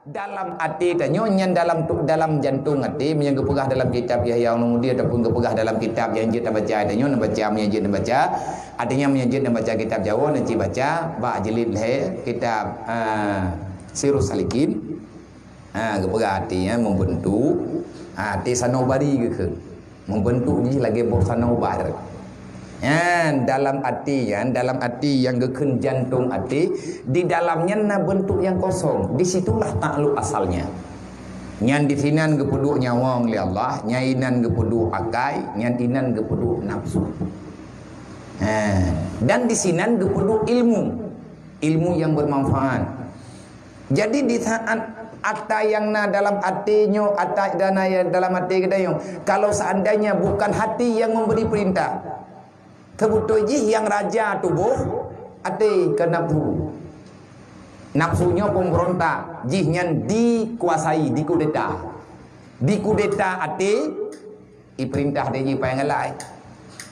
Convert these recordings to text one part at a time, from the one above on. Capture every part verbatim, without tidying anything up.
Dalam até tanyoe nyan dalam tu, dalam jantong até, meunyoe geupeugah dalam kitab Ihya Ulumuddin ataupun geupeugah dalam kitab nyang jeuet tabaca tanyoe, neubaca meunyoe jeuet neubaca. Artinya meunyoe jeuet neubaca kitab Jawoe, neuci baca bak jilid lhée kitab, ah, Sirus Salikin. Ha, geupeugah até, ya, membentuk. Ha, até sanubari geukheun. Membentuk jih lagée boh sanubar. Nyan dalam até, nyan dalam até nyang geukheun jantong até, di dalam nyan na bentuk nyang kosong. Di situlah takluk asalnya. Nyan di sinan geupeuduek nyawöng lé Allah, nyan inan geupeuduek akai, nyan inan geupeuduek nafsu. Ha, dan di sinan geupeuduek ilmu. Ilmu yang bermanfaat. Jadi di saat ata nyang na dalam até nyoe, ata nyang na dalam até geutanyoe, kalau seandainya bukan hati yang memberi perintah, sebetul jih yang raja tuboh até keu nafsu. Nafsu nyoe pemberontak, jih nyan dikuasai, dikudeta. Dikudeta até, iperintah lé jih paih ngalai.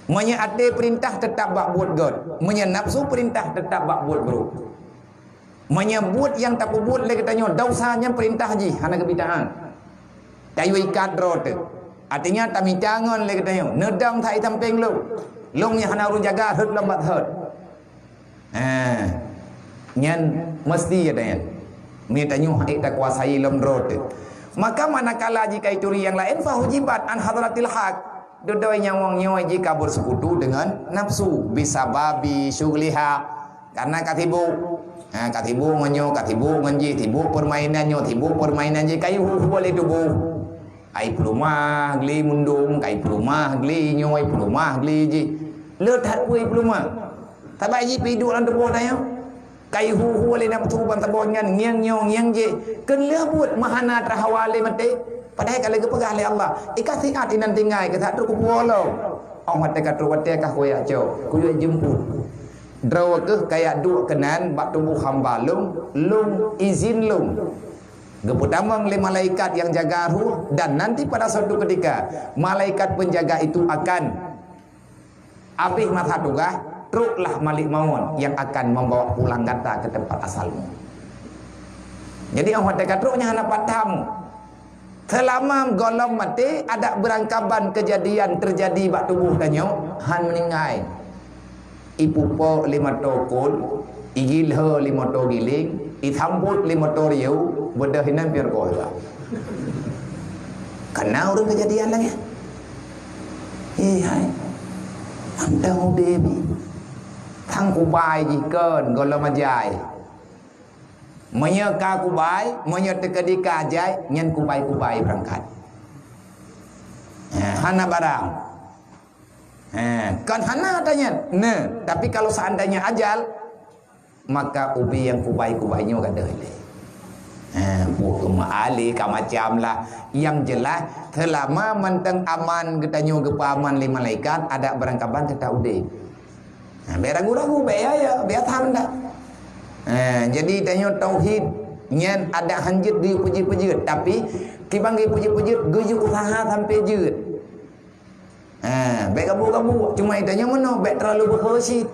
Meunyoe até perintah, tetap bak buet gét. Meunyoe nafsu perintah, tetap bak buet brok. Meunyoe buet nyang tapeubuet lé geutanyoe desya, nyan peurintah jih hana geubitaát. Tayue ikat droe teuh. Artinya tamita ngon lé geutanyoe, neudong that i sampéng lôn. Lôn nyang hana ureuëng jaga, rhot lom bak thot. Ha. Nyan meusti gata nyan. Meunyoe tanyoe hana takuasai lom droe teuh. Maka manakala jih ka ituri nyang laén, fahujibat an hadratil haq. Dudoe nyawöng nyoe jih ka bersekutu dengan nafsu, bisababi syughliha. Karena ka sibuk. Ha, ka sibuk ngon nyoe, ka sibuk ngon jih, sibuk permainan nyoe, sibuk permainan jih, ka ihu-hu lé tuboh. Ka ipeuleumah gli mundum, ka ipeuleumah gli nyoe, ipeuleumah gli jih. Le that peue ipeuleumah. Sabab jih pih duek lam tuboh tanyoe. Ka ihu-hu lé nafsu ban saboh nyan, ngieng nyoe, ngieng jih. Keu lheueh buet meuhana teuhawa lé maté. Padahai ka lheueh geupeugah lé Allah, "Ikasihat inan tinggai keu that trok kupuwoe lom." Ong watée ka trok, watée ka kuyak cok, kuyak jeumput. Droe kheueh kayak duek keunan bak tuboh hamba lôn, lôn izin lôn. Geupeutamong lé malaikat nyang jaga ruh, dan nanti pada suatu ketika, malaikat penjaga itu akan habéh masa tugaih, troklah Malik Maut yang akan membawa pulang gata ke tempat asalmu. Jadi, óh watée ka trok nyan hana pat tham. Seulama gohlom maté, adak beurangkaban keujadian teujadi bak tuboh tanyoe, han meuninggai. Ipupok lé moto kol, igilho lé moto giléng, isambot lé moto rieu, beudôh inan pih rukok juga. Kana ureuëng keujadian lagée nyan. Hé hai, mantong udeb. Sang kubai jih kon gohlom ajai. Meunyoe ka kubai, meunyoe teukeudi ka ajai, nyan kubai-kubai beurangkat. Ha, hana barang. Ha, kon hana ata nyan. Nah, tapi kalau seandainya ajal, maka ubé nyang kubai-kubai nyoe gadôh ilée. Ha, buet keu meuali ka macam lah. Nyang jeulaih, seulama mantong aman geutanyoe geupeuaman lé malaikat, adak beurangkaban teutap udeb. Ha, bék ragu-ragu, bék ya-ya, bék tham dah. Ha, jadi tanyoe tauhid nyan adak hanjeuet geuyue peujeuet-peujeuet, tapi kiban geuyue peujeuet-peujeuet, geuyue usaha sampai jeuet. Ha, bék gabuk-gabuk. Cuma tanyoe meunoe, bék terlalu berkheueh cit.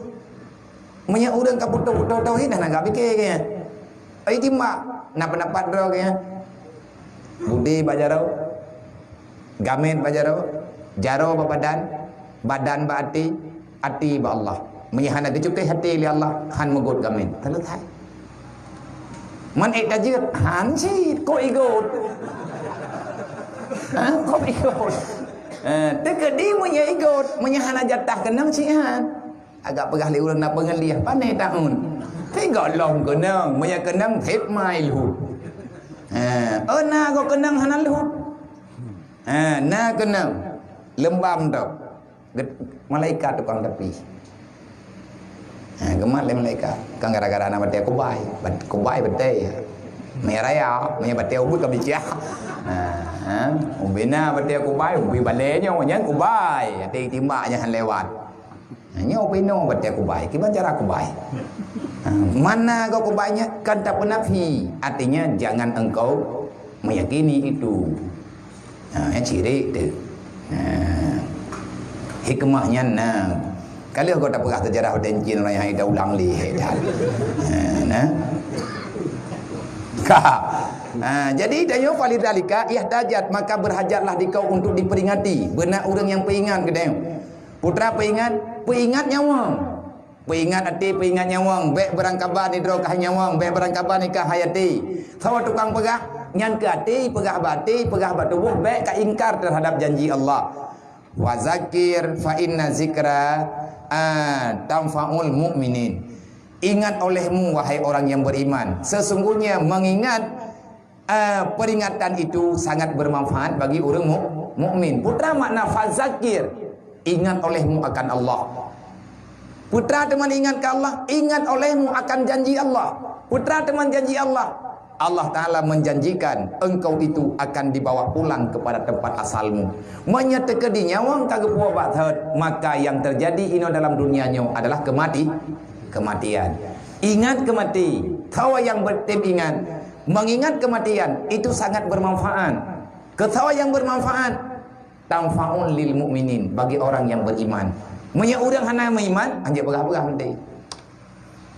Meunyoe ureuëng ka putôh-putôh tauhid, hana geupiké keu nyan. Ai timbak, na peundapat droe keu nyan. Budi bak jaroe, gamét bak jaroe, jaroe bak badan, badan bak até, até bak Allah. Meunyoe hana geucukéh até lé Allah, han meugot gamét. Selesai. Man ék tajeuet, han cit, kok igot. Ha, kok igot. Ha, teukeudi meunyoe igot, meunyoe hana jatah keunong cit han. Agak peugah lé ureuëng na peungeulih, pané tahun. Tiga lom keunong, meunyoe keunong, hit mai lhut. Ha, oh na go keunong hana lhut. Ha, na keunong. Lembam tu. Get-, malaikat tukang tapi. Ha, geumat lé malaikat. Kan gara-gara na batée kubai. Bat-, kubai batée. Meunyoe raya, meunyoe batée ubit ka bicah. Ha, ha. Ubé na batée kubai, ubé balée nyoe, nyan kubai. Até timbak nyan lewat. Ha, nyoe ubé nyoe batée kubai. Kiban cara kubai. Ha, mana go kubai nyan kan tapeunafi. Artinya, jangan engkau meyakini itu. Ha, nyan syirik tu. Ha. Hikmah nyan na. Ka lheueh gata peugah seujarah watée cit nyan, hai dah ulang lé, hai dah. Ha, na. Ka. Ha, jadi tanyoe, falidzalika ihtajat, maka berhajatlah dikau untuk diperingati. Beuna ureuëng nyang peuingat keu tanyoe. Putra peuingat, peuingat nyawöng. Peuingat até, peuingat nyawöng, bék beurangkaba nidroe ka hai nyawöng, bék beurangkaba nidroe ka hai até. Saboh tukang peugah, nyan keu até, peugah bak até, peugah bak tuboh, bék ka ingkar terhadap janji Allah. Wa dzakir fa inna dzikra, ah, tanfa'ul mu'minin. Ingat olehmu, wahai orang yang beriman, sesungguhnya mengingat, ah, peringatan itu sangat bermanfaat bagi ureuëng mu-, mukmin. Putra makna fazakir, ingat olehmu akan Allah. Putra teuma ingat ke Allah, ingat olehmu akan janji Allah. Putra teuma janji Allah. Allah Ta'ala menjanjikan engkau itu akan dibawa pulang kepada tempat asalmu. Meunyoe teukeudi nyawöng ka geupuwoe bak thot, maka yang terjadi inoe dalam dunia nyoe adalah kemati-, kematian. Ingat kemati, tho nyang beutem ingat. Mengingat kematian itu sangat bermanfaat. Keu tho nyang bermanfaat, tanfa'un lil mu'minin, bagi orang yang beriman. Meunyoe ureuëng hana meuiman, hanjeuet peugah-peugah meuti.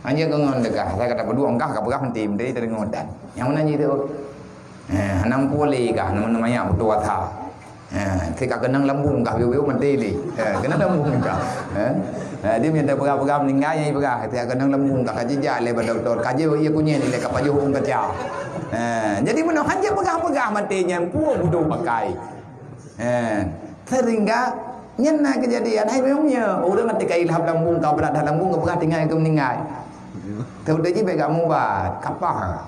Hanjeuet keungon teuka, asai ka tapeuduek engkah ka peugah meuti, meuti teudeungoe dan. Nyang meunan jih tu. Eh, hana muphom lé kah, nama-nama nyan beutôi asa. Eh, si ka keunong lambung kah, biu-biu meuti lé. Eh, keunong lambung kah. Eh, eh, dia minta peugah-peugah meuninggai, nyang peugah, si ka keunong lambung kah, ka jijak lé bak dokto, ka jeuet ie kunyit lé, ka pajoh ureuëng kaca. Eh, jadi meunoe hanjeuet peugah-peugah meuti nyan, peue beutôi pakai. Eh, sehingga nyan na keujadian hai meunyoe ureuëng até ka ilham lambung, ka brat that lambung, ka peugah tinggai keu meuninggai. Teudeungoe jih bék gak mubat, kapah.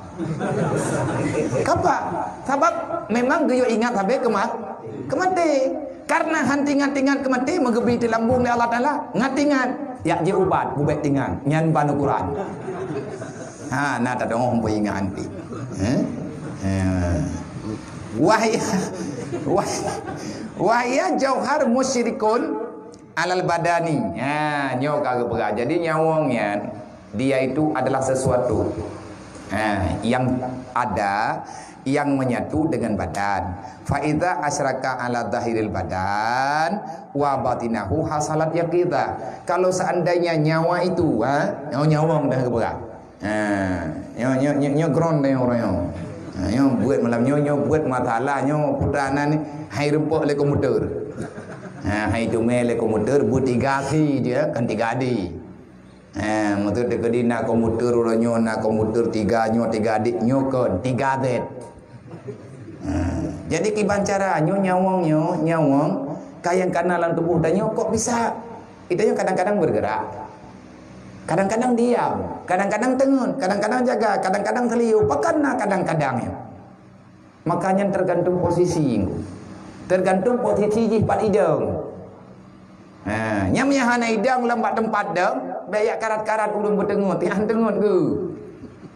Kapah. Sabab memang geuyue ingat sabe keuma-, keumaté. Karena han teuingat-ingat keumaté, meugeubri teu lambung lé Allah Taala, ngat ingat, yak jih ubat, bubek tingan, nyan ban ukuran. Ha, na tadeungoe peuingat anti. Eh? Eh. Wahya, wah-, wahya jauhar musyrikun alal badani. Ha, nyoe ka geupeugah. Jadi nyawöng nyan, dia itu adalah sesuatu, ha, yang ada, yang menyatu dengan badan. Fa idza asyraka ala zahiril badan wa batinahu hasalat yaqidah. Kalau seandainya nyawa itu, ha, nyoe nyawöng dah geupeugah. Ha, nyoe, nyoe, nyoe, nyoe ground dah nyoe ureuëng nyoe. Ha, nyoe buet malam nyoe, nyoe buet masalah nyoe putra nan ni, hai reumpok lé komputer. Ha, hai teumé lé komputer, beutiga si dia, kan tiga D. Ha, maksud teukeudi na komputer ureuëng nyoe, na komputer tiga nyoe, tiga D nyoe kon, tiga Z. Ha, jadi kiban cara nyoe nyawöng nyoe, nyawöng, ka nyang kana lam tuboh tanyoe kok bisa? Kita nyoe kadang-kadang bergerak. Kadang-kadang diam, kadang-kadang teungeut, kadang-kadang jaga, kadang-kadang seliu, pakon na kadang-kadang nyoe. Maka nyan tergantung posisi. Tergantung posisi jih pat idong. Ha, nyang meunyo hana idong lam bak teumpat dong, bék yak karat-karat ulôn beuteungeut, tihan teungeut geuh.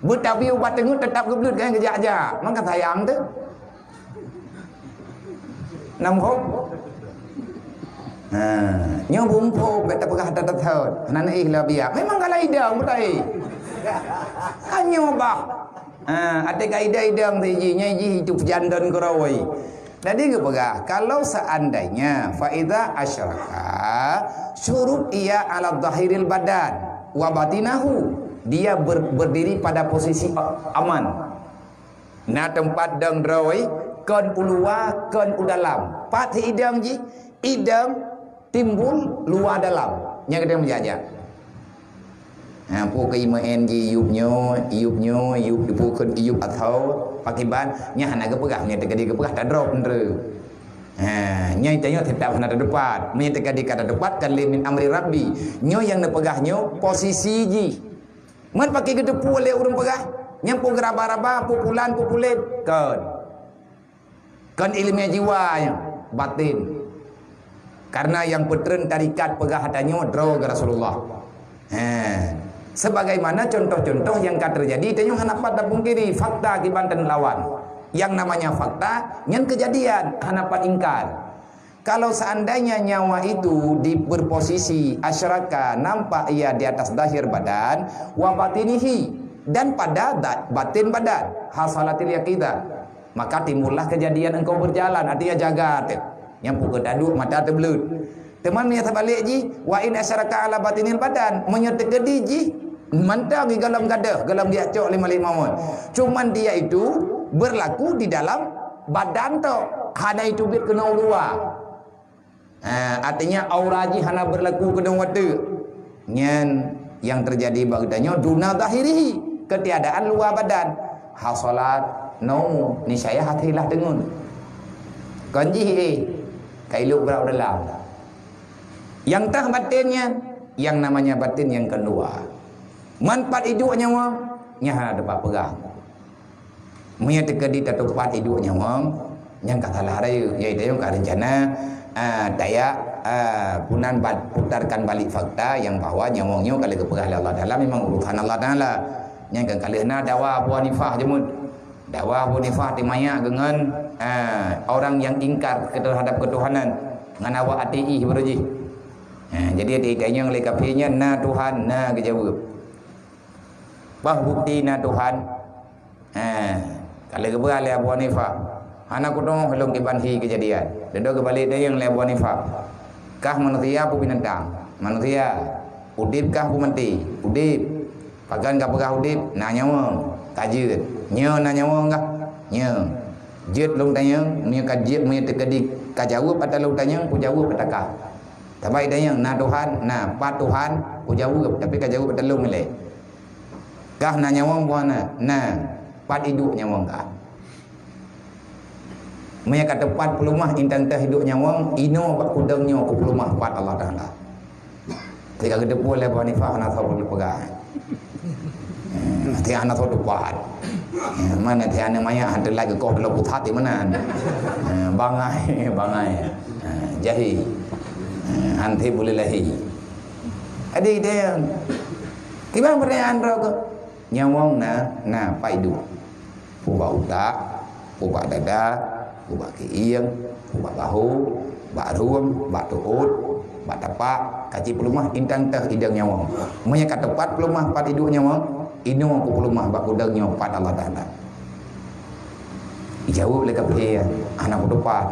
Beutabi ubat teungeut teutap geubleut kan geujak-jak. Maka sayang teuh. Nam hop. Ha, nyoe bumpo bék tapeugah that-that thot. Hana neuéh lé biak. Memang galak idong beutôi. Hanyoe bah. Ha, até ka idong-idong siji, nyan jih itu peujandon keuroi. Jadi geupeugah, kalau seandainya fa idza asyraka syurut ia ala zahiril badan wa batinahu, dia ber-, berdiri pada posisi a-, aman. Na teumpat dong droe, kon u luwa, kon u dalam. Pat idong jih, idong timbul luwa dalam. Nyang keudeh meujajak. Ha, peue keu imeuen jih iyup nyoe, iyup nyoe, iyup peue keu iyup atau pakiban, nyan hana geupeugah, nyan teuka di geupeugah tadrop nre. Ha, nyan tanyoe tetap hana teudepat. Meunyoe teuka di ka teudepat, kan lé min amri Rabbi. Nyoe nyang neupeugah nyoe posisi jih. Meupaké geuteupeue lé ureuëng peugah, nyang peue geuraba-raba, peue pulan, peue pulen. Kon. Kon iéleumé jiwa nyoe, batin. Karena nyang peutreun tarikat peugah tanyoe droe keu Rasulullah. He. Sebagaimana contoh-contoh nyang ka teujadi, tanyoe hana pat tapungkiri fakta kiban teulawan. Yang namanya fakta, nyan keujadian, hana pat ingkar. Kalau seandainya nyawa itu di, berposisi asyraka, nampak ia di atas zahir badan, wa batinihi, dan pada zat batin badan, hasalatil yaqidah, maka timbullah kejadian engkau berjalan, artinya jaga teuh. Nyang pukul taduk mata teubleut. Teuma meunyoe teubalek jih, wa in asyraka ala batinil badan, meunyoe teukeudi jih Mantong di golom gadôh, golom geujak cok lé Malik Mahmud. Cuman dia itu berlaku di dalam badan tok, hana jiteubiet keunoe u luwa. Ha, artinya aura jih hana berlaku keunoe u ateueh. Nyan nyang teujadi bak geutanyoe duna zahirihi, ketiadaan luwa badan. Hasalat naumu, niscaya até lah teungeut. Kon jih éh, ka ilok brat u dalam. Nyang teuh batin nyan, yang namanya batin nyang keuluwa. Man pat iduek nyawöng, nyan hana teumpat peugah. Meunyoe teukeudi tateupat iduek nyawöng, nyang ka salah rayeuk, yaitu nyang ka reuncana, ah, tayak, ah, punan ba-, putarkan balik fakta nyang bahwa nyawöng nyoe ka lheueh geupeugah lé Allah Taala memang urusan Allah Taala. Nyang ka lheueh na dawa Abu Hanifah jeuet. Dawa Abu Hanifah teumayak deungon, ah, orang yang ingkar terhadap ketuhanan, ngon awak ateis baroe jih. Ah, jadi ateis tanyong lé kafé nyan, "Na Tuhan?" "Na," geujaweueb. "Bah bukti na Tuhan?" Ha, ka lheueh geupeugah lé Abu Hanifah, "Hana kudeungoe lôn kiban hi keujadian." Dudoe geubalek tanyong lé Abu Hanifah, "Kah manusia peue binatang?" "Manusia." "Udeb kah peue maté?" "Udeb." "Pakon kapeugah udeb?" "Na nyawöng." "Ka jeuet. Nyoe na nyawöng kah?" "Nyoe." "Jeuet lôn tanyong, meunyoe ka jeuet, meunyoe teukeudi ka jaweueb ata lôn tanyong, kujaweueb ata kah." Tabai tanyong, "Na Tuhan?" "Na." "Pat Tuhan?" "Kujaweueb, tapi ka jaweueb ata lôn ilée." "Kah na nyawöng?" "Buhana." "Na." "Pat iduek nyawöng kah?" Meunyoe ka teupat peulumah intan teuh iduek nyawöng, inoe bak kudeung nyoe kupeulumah pat Allah Taala. Teuka geuteupeue lé Abu Hanifah hana soe peugah. Eh, hana soe teupat. Eh, mana tiada maya hantu lagi koh dalam pusat di mana? Eh, bangai, bangai. Eh, jahi. Eh, hantu boleh lahi. Adi dia. Kiban pertanyaan rokok. Nyawöng na, na pat iduek. Peue bak utak, peue bak dada, peue bak keuieng, peue bak bahô, bak rhueng, bak teuôt, bak tapak, ka cit peulumah intan teuh idong nyawöng. Meunyoe ka teupat peulumah pat iduek nyawöng, inoe kupeulumah bak kudeung nyoe pat Allah Taala. Ijaweueb lé kafé, "Hana kuteupat."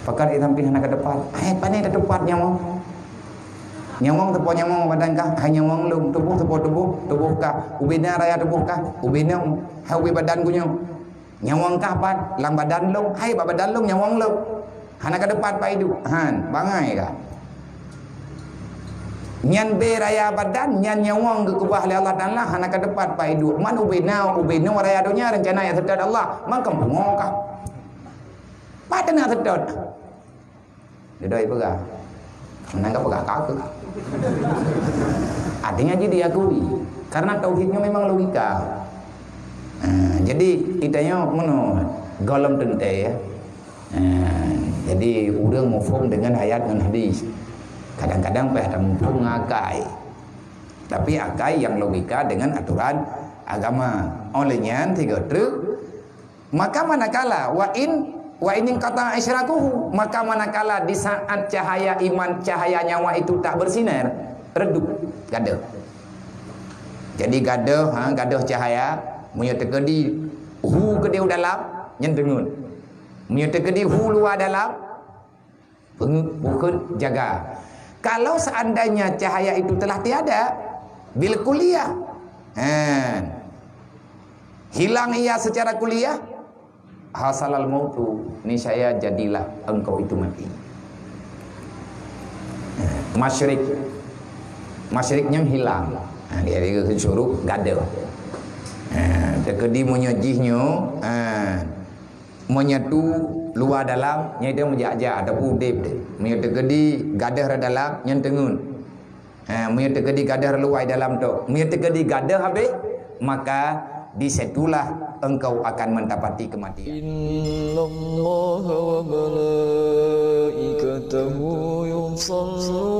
"Pakon éh sampéng hana kateupat?" "Hai, pane tateupat nyawöng? Nyawöng teupeue nyawöng badan kah?" "Hai, nyawöng lôn." "Tuboh teupeue tuboh? Tuboh kah? Ubé na raya tuboh kah?" "Ubé na." "Hai, ubé badan geuh nyoe?" "Nyawöng kah pat?" "Lam badan lôn." "Hai, bak badan lôn nyawöng lôn. Hana kateupat pat iduek." "Han, bangai kah?" Nyan bé raya badan, nyan nyawöng geukeubah lé Allah Taala, hana kateupat pat iduek. Man ubé na, ubé na raya donya rencana nyang seutôt Allah, man kon pungo kah? Pat na seutôt. Dudoe peugah. Meunan ka peugah ka keuh. Artinya jih diakui. Karena tauhid nyoe memang logika. Ha, jadi, itanyoe meunoe, gohlom teuntèe, ya. Ha, jadi, ureueng muphom dengan ayat ngon hadis. Kadang-kadang payah tamuphom ngon akai. Tapi akai yang logika dengan aturan agama. Oleh nyan, tiga truk, maka manakala, wa in, wa in inqata'a isyrakuhu, maka manakala di saat cahaya iman, cahaya nyawa itu tak bersinar, redup, gadôh. Jadi gadôh, ha, gadôh cahaya, meunyoe teukeudi hu keudéh u dalam, nyan teungeut. Meunyoe teukeudi hu luwa dalam, Peng-, bukon jaga. Kalau seandainya cahaya itu telah tiada, bil kulliyah, ha, hilang ia secara kuliah, hasalal mautu, niscaya jadilah engkau itu mati. Masyrik, masyrik nyang hilang. Ha, jadi, syuruk gadôh. Ha, teukeudi meunyoe jih nyoe, ha, Meunyoe tu luwa dalam, nyan itu meujak-jak ataupun udép deh. Meunyoe teukeudi gadôh rot dalam, nyan teungeut. Ha, meunyoe teukeudi gadôh rot luwa dalam tu. Meunyoe teukeudi gadôh habéh, maka di situlah engkau akan mendapati kematian. Innallaha wa malaikatahu yusalluna